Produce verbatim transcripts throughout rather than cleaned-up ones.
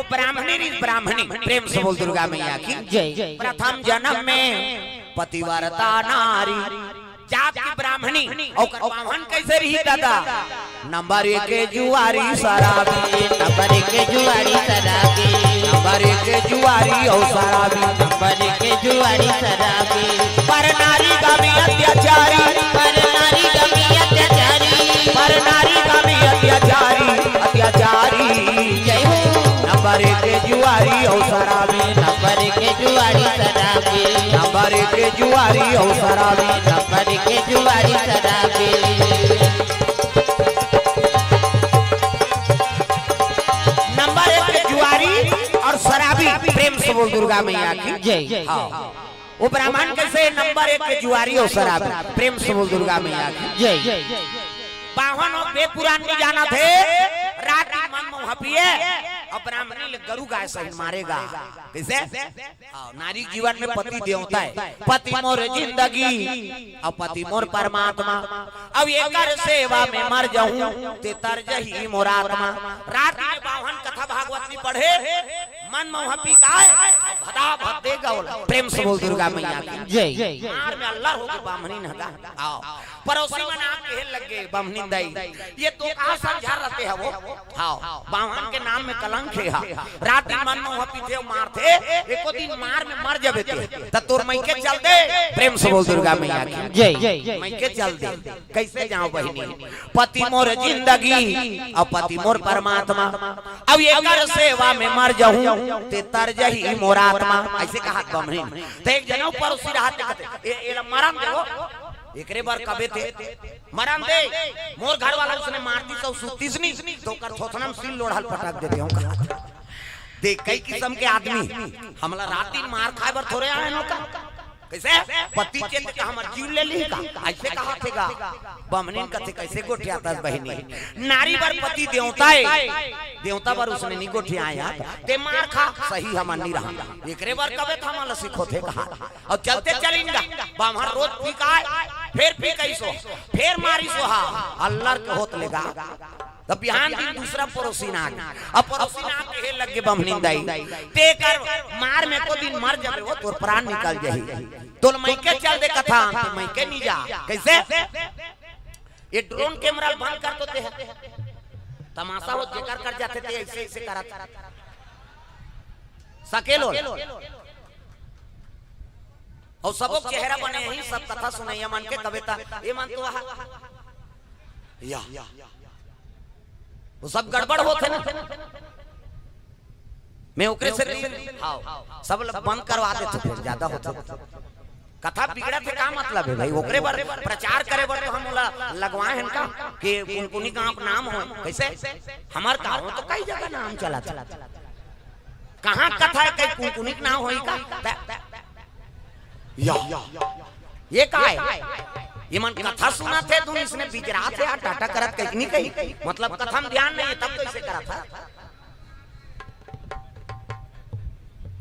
ब्राह्मणी रहिस, ब्राह्मणी। प्रेम से बोल दुर्गा मैया की। जय। प्रथम जन्म में पतिव्रता नारी, जात की ब्राह्मणी, ओकर बाम्हन कइसे रही दादा? नंबर एक के जुआरी शराबी। नंबर एक के जुआरी शराबी। नंबर एक के जुआरी अउ शराबी। नंबर एक के जुआरी शराबी। पर नारी गामी अत्याचारी। पर नारी गामी अत्याचारी। पर नारी गामी अत्याचारी, अत्याचारी। जय हो। नंबर एक के जुआरी अउ शराबी। नंबर एक के जुआरी शराबी। नंबर एक के जुआरी अउ शराबी। नंबर एक के जुआरी शराबी। नंबर एक के जुआरी और शराबी। प्रेम से बोल दुर्गा मैया की। जय। हाँ। वो ब्राह्मण कइसे नंबर एक के जुआरी अउ शराबी। प्रेम से बोल दुर्गा मैया की। जय। बाम्हन अउ बेद पुरान नइ जानथे, रात दिन मन मउहा पिए, अउ ब्राह्मणी ले गरु गाय सहिन मारे गा। कइसे? हाँ, नारी जीवन में पति देवता हे। पति मोर जिंदगी, अउ पति मोर परमात्मा। अउ एकर सेवा में मर जाहूं, ते तर जही मोर आत्मा। रात में बाम्हन कथा भागवत नइ पढ़े, मन मउहा पी के आय, अउ भदा भद दे गा ओला। प्रेम से बोल दुर्गा मैया की। जय। मार में अल्लर होके बाम्हनी नहगा। आओ। पड़ोसी मन आके कहे लगे, "बाम्हनी दाई, ये तो का समझा रहते हैं वो?" हाँ, बाम्हन के नाम में कलंक हे हा। रात दिन मन मउहा पीथे अउ मारथे, एको दिन मार में मर जाबे ते, त तोर मइके चल दे। प्रेम से बोल दुर्गा मैया की। जय। मइके चल दे। कइसे जांव बहिनी? पति मोर जिंदगी अउ पति मोर परमात्मा, अउ एकर सेवा में मर जाहूं, ते तर जही मोर आत्मा। अइसे कहत बाम्हनी। त एक जनउ पड़ोसी रहत हे, कहथे, "ए, एला मरन दे वो, एकरे बर कबे ते मरन दे।" मोर घर वाला उसने मारतिस अउ सुततिस नी, त ओकर थोथना म सील लोढ़ा ल पटक देतेंव कहा। देख, कई किसम के आदमी, हमला रात दिन मार खाय बर थोरे आय हन का? कइसे? पति चेत के हमर जीव ले लिही का? अइसे कहत हे गा। बाम्हनिन कथे, "कइसे गोठियाथस बहिनी? नारी बर पति देवता हे, देवता बर उसने नइ गोठियाय हा। ते मार खा, सही हमन नइ रहन। एकरे बर कबे त हमन ल सिखोथे कहा।" अउ चलते चलिन गा। बाम्हन रोज पी के आय, फेर पी के आइस ओ, फेर मारिस ओ हा, अल्लर के होत ले गा। त बिहान दिन दूसरा पड़ोसी ना आगे। अब पड़ोसी ना आगे कहे लगे, "बाम्हनिन दाई, ते कर मार में एको दिन मर जाबे वो, तोर प्राण निकल जाही। तोला मइके चल दे कथा, ते मइके नइ जा।" कइसे? ये ड्रोन कैमरा बंद कर तो ते ह। तमाशा हो, जेकर कर जाथे ते अइसे, अइसे करत। सकेलो। अउ सबो चेहरा बने ही, सब कथा सुनइया मन के कविता, ये मन तो आहा। या। वो सब गड़बड़ होथे ना। मैं ओकरे से, हाँ, सब ल बंद करवा देथे, फेर जादा होथे। कथा बिगड़त हे, का मतलब हे भाई? ओकरे बर प्रचार करे बर तो हम ओला लगवाए हन का? कि कुनकुनी गांव के नाम हो, कइसे? हमर गांव तो कई जगह नाम चलत हे। कहाँ कथा हे, कई कुनकुनी के नाम होही का? त-, या, ये का हे? ये मन कथा सुनत हे, धुन इसने बिगड़ात हे, आ टाटा करत कहीं नहीं कहीं। मतलब कथा म ध्यान नहीं हे, तब कइसे करत हे?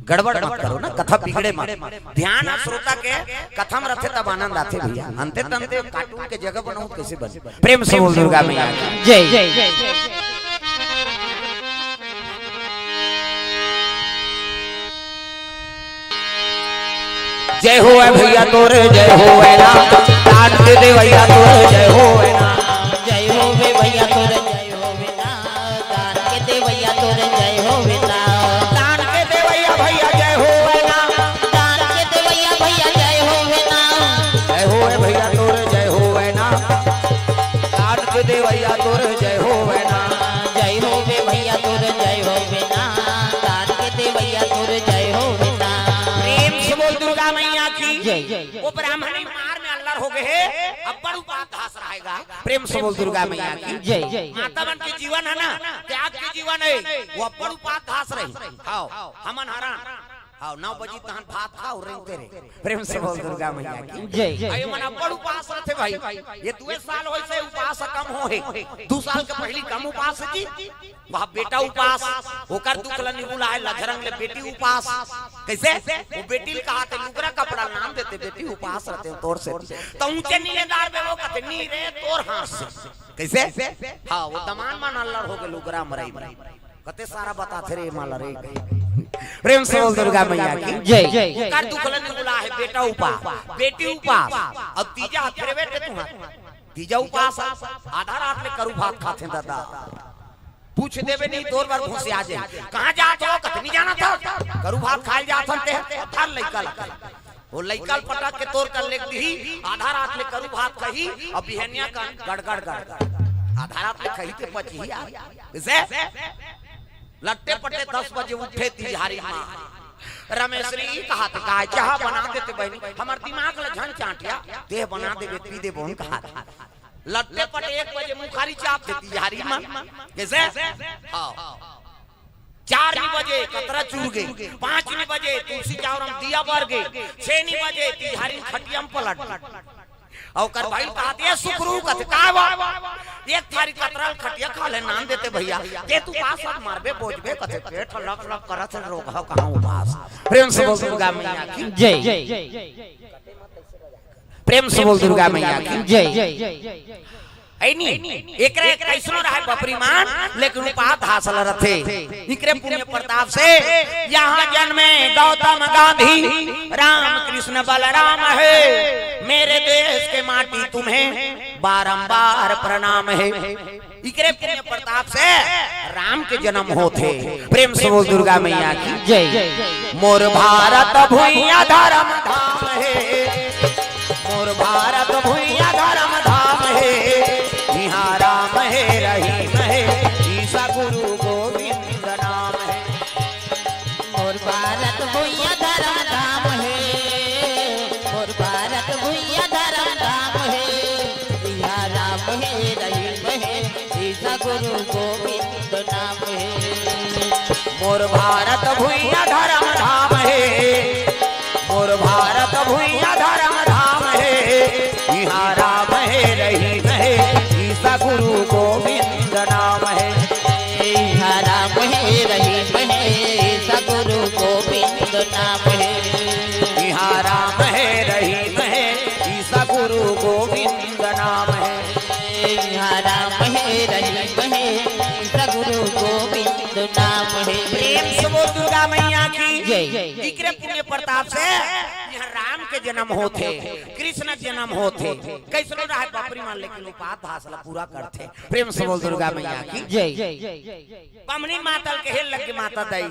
गड़बड़ मत करो ना, कथा बिगड़े मत। ध्यान ह श्रोता के कथा म रथे तब आनंद आथे भैया। अंते तंते कार्टून के जगह बनाओ, कइसे बने? प्रेम से बोल दुर्गा मैया की। जय। जय होवे भैया तोर, जय होवे ना। दान के देवैया तोर, जय होवे ना। जय होवे भैया तोर, जय होवे ना। दान के देवैया तोर, जय होवे ना। दान के देवैया भैया, जय होवे ना। दान के देवैया भैया, जय होवे ना। जय होवे भैया तोर, जय होवे ना। दान के देवैया तोर, जय होवे ना। जय होवे भैया तोर, जय होवे ना। दान के देवैया तोर, जय होवे ना। प्रेम से बोल दुर्गा मैया की। जय। वो ब्राह्मणी मार में अल्लर हो गए हे, अब्बड़ उपास धास रहेगा। प्रेम से बोल दुर्गा मैया की। जय। माता मन के जीवन हे ना, त्याग के जीवन हे, वो अब्बड़ उपास धास रही। हाव, हमन हरन। हाव, नौ बजी तहन भात खाव, रेंगते रहे। प्रेम से बोल दुर्गा मैया की। जय। अरे मन अब्बड़ उपास रथे भाई, ये दुए साल होइसे उपास कम हो हे, दू साल के पहिली कम उपास हे जी। वह बेटा उपास, ओकर दुख ल निबुलाए, लझरंग ले बेटी उपास। कइसे? वो बेटी ल कहाथे, लुगरा कपड़ा ल नाम देथे, बेटी उपास रथे तोर से। त ऊंचे नीलेदार बे वो कथे, "नी रे, तोर हाथ से।" कइसे? हाँ, वो दमान मन अल्लर हो गे लुगरा मरई में। ते सारा बताथे रे माला रे। प्रेम से बोल दुर्गा मैया की जय। ओकर दुख ल निगुला हे, बेटा उपास, बेटी उपास, अब तीजा ह फेर बेटे तुंहर। तीजा उपास, आधा रात ले करू भात खाथे दादा। पूछ देबे नहीं, तोर बर घुसिया जाही। कहाँ जात हो? कतनी जाना था, करू भात खाए जात हन ते, धर लइका ल। वो लइका ल पटक के तोर कर लेग दिही, आधा रात ले करू भात खही, अब बिहनिया का गड़गड़ गड़गड़। आधा रात ले खही ते पचही यार। इसे लट्टे पट्टे दस बजे उठे तिजहारी माँ। रमेश री कहाथे, "काय चाह बना देते बहिनी, हमर दिमाग ल झन चाटिया, देह बना देबे, पी देबो," कहाथे। लट्टे पट्टे एक बजे मुखारी चाप देती तिजहारी माँ। कइसे? हाँ। चार नी बजे कतरा चुर गे, पाँच नी बजे तुलसी चावरम दिया बर गे, छे नी बजे तिजहारी खटिया म पलट। अउ ओकर भाई कहाथे, "ए सुकरू," कथे, "काय बा?" "एक थारी कतरा ल खटिया खा ले, नान देते भइया, ते तू पास अब मारबे बोझबे," कथे, "पेट लक लक करत हे, रोगहा कहाँ उपास।" प्रेम से बोल दुर्गा मैया की जय। प्रेम से बोल दुर्गा मैया की जय। है नी? एकरे कइसनो रहय बपरी मान, लेकिन उपास हासिल रथे। इकरे पुण्य प्रताप से यहाँ जन्मे गौतम गांधी, राम कृष्ण बलराम हे। मेरे देश के माटी तुम्हें बारंबार प्रणाम हे। इकरे पुण्य प्रताप से राम के जन्म होथे। प्रेम से बोल दुर्गा मैया की जय। मोर भारत भुइयां धर्म धाम हे, मोर भारत भुइयां धर्म धाम हे, इहाँ राम हे रहीम हे, ईसा गुरु गोविंद नाम हे। मोर भारत भुइयां धर्म धाम हे, मोर भारत भुइयां धर्म धाम हे, इहाँ राम हे रहीम हे, ईसा गुरु गोविंद नाम हे। मोर भारत भुइयां धर्म धाम हे, मोर भारत भुइयां धर्म धाम हे, इहाँ राम हे रहीम हे, ईसा गुरु गोविंद नाम हे। इहाँ राम हे रहीम हे, ईसा गुरु गोविंद नाम हे। इहाँ राम हे रहीम हे, ईसा गुरु गोविंद नाम हे। इहाँ राम हे रहीम हे, ईसा गुरु गोविंद नाम हे। प्रेम से बोल दुर्गा मैया की जय। इकरे पुण्य प्रताप से इहाँ राम के जन्म होथे, कृष्ण के जन्म होथे। कइसनो रहय बपरी मान, लेकिन उपास हासिल पूरा करथे। प्रेम से बोल दुर्गा मैया की जय। बमनी माता ल कहे लगे, "माता दई,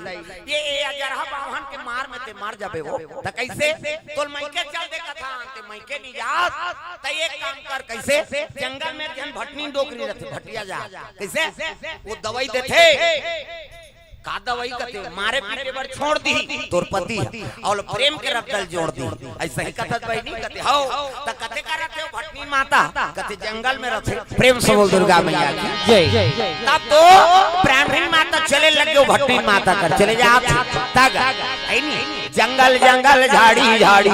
ये, ये अजरहा बाम्हन के मार में ते मर जाबे हो।" त कइसे? "तोर मइके चल दे कथा, ते मइके नी जात, त एक काम कर।" कइसे? जंगल में एक झन भटनी डोकरी रथे, भटिया जा। कइसे? वो दवई देथे। का दवई कथे? मारे पीटे बर छोड़ दी तोर पति ह, अउ प्रेम के रद्दा ल जोड़ दी। अइसही कथस बहिनी, कथे, "हव।" त कथे, "का रथे हो भटनी माता?" कथे, "जंगल में रथे।" प्रेम से बोल दुर्गा मैया की जय। तब तो ब्राह्मणी माता चले लगे, भटनी माता कर चले जात हे। तग, है नी? जंगल जंगल झाड़ी झाड़ी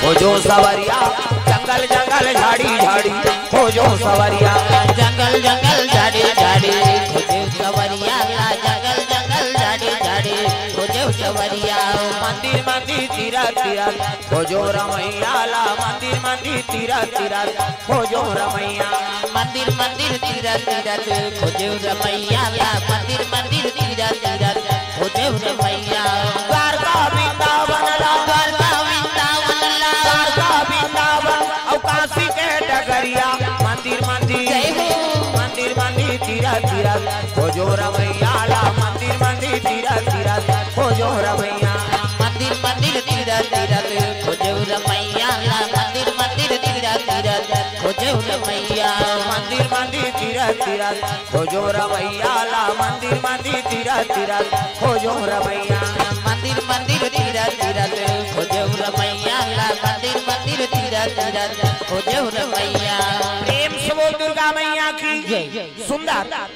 खोजो सवरिया, जंगल जंगल झाड़ी झाड़ी खोजो सवरिया। जंगल जंगल झाड़ी झाड़ी खोजो सवरिया ला, जंगल जंगल झाड़ी झाड़ी खोजो सवरिया। मंदिर मंदिर तीरथ तीरथ खोजो रमैया ला, मंदिर मंदिर तीरथ तीरथ खोजो रमैया। मंदिर मंदिर तीरथ तीरथ खोजो रमैया ला, मंदिर मंदिर तीरथ तीरथ खोजो रमैया। द्वारका वृंदावन ला, द्वारका वृंदावन ला, द्वारका वृंदावन अउ काशी के डगरिया। मंदिर मंदिर, जय हो। मंदिर मंदिर तीरथ तीरथ खोजो रमैया ला, मंदिर मंदिर तीरथ तीरथ खोजो रमैया। मंदिर मंदिर तीरथ तीरथ खोजो रमैया ला, मंदिर मंदिर तीरथ तीरथ खोजो रमैया। मंदिर मंदिर तीरथ तीरथ खोजो रमैया ला, मंदिर मंदिर तीरथ तीरथ खोजो रमैया। मंदिर मंदिर तीरथ तीरथ खोजो रमैया ला, मंदिर मंदिर तीरथ तीरथ खोजो रमैया। प्रेम से बोल दुर्गा मैया की जय। सुंदर।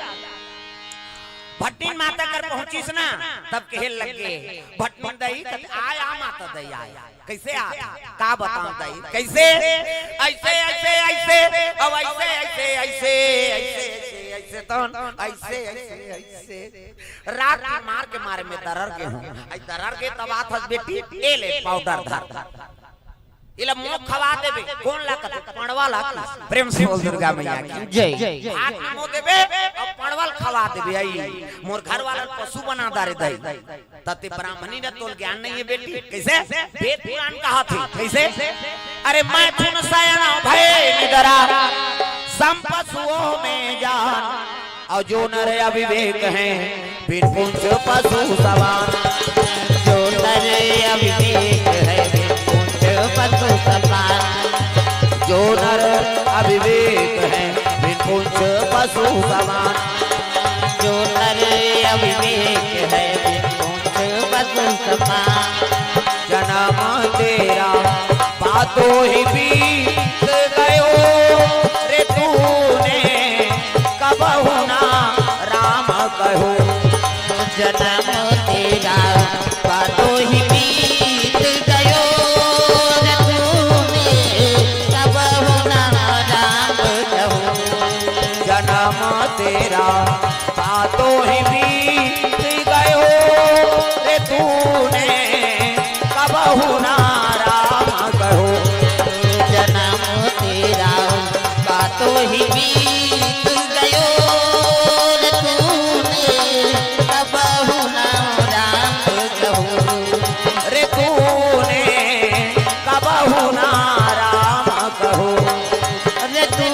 भटनी माता कर पहुंचिस ना, तब कहे लगे, भटनी दई, कथे, "आय, आ माता दई, आय।" कइसे आ? का बतावंव दई? कइसे? अइसे, अइसे, अइसे, अउ अइसे, अइसे, अइसे, अइसे, अइसे, अइसे, तहन अइसे, अइसे, अइसे। रात के मार के मारे में दरर गे हंव। अइ दरर गे तब आथस बेटी, ए ले पाउडर धर। एला मोला खवा देबे। कोन ला कथे? पंडवा ला कथे। प्रेम से बोल दुर्गा मैया की। जय। हाथ में मोला देबे अउ पंडवा ला खवा देबे। आई मोर घर वाला ल पशु बना डारे दाई। त ते ब्राह्मणी न, तोला ज्ञान नइ हे बेटी। कइसे? वेद पुराण कहाथे। कइसे? अरे मैथुन सयन भए निदरा, सम पशुओं में जान। अउ जो नर अविवेक हैं, बिन पूंछ पशु समान। जो नर अविवेक है, बिन पूंछ पशु समान। जो नर अविवेक है, बिन पूंछ पशु समान। जो नर अविवेक है, बिन पूंछ पशु समान। जन्म तेरा पातो ही बीत गयो रे तूने कबहु ना राम कहो। जन्म तेरा पातो ही बीत गयो रे तूने कबहु ना राम कहो। जन्म तेरा पातो ही बीत गयो रे तूने कबहु ना राम कहो। जन्म तेरा पातो ही बीत गयो रे तूने कबहु ना राम कहो। रे तूने कबहु ना राम कहो। रे तू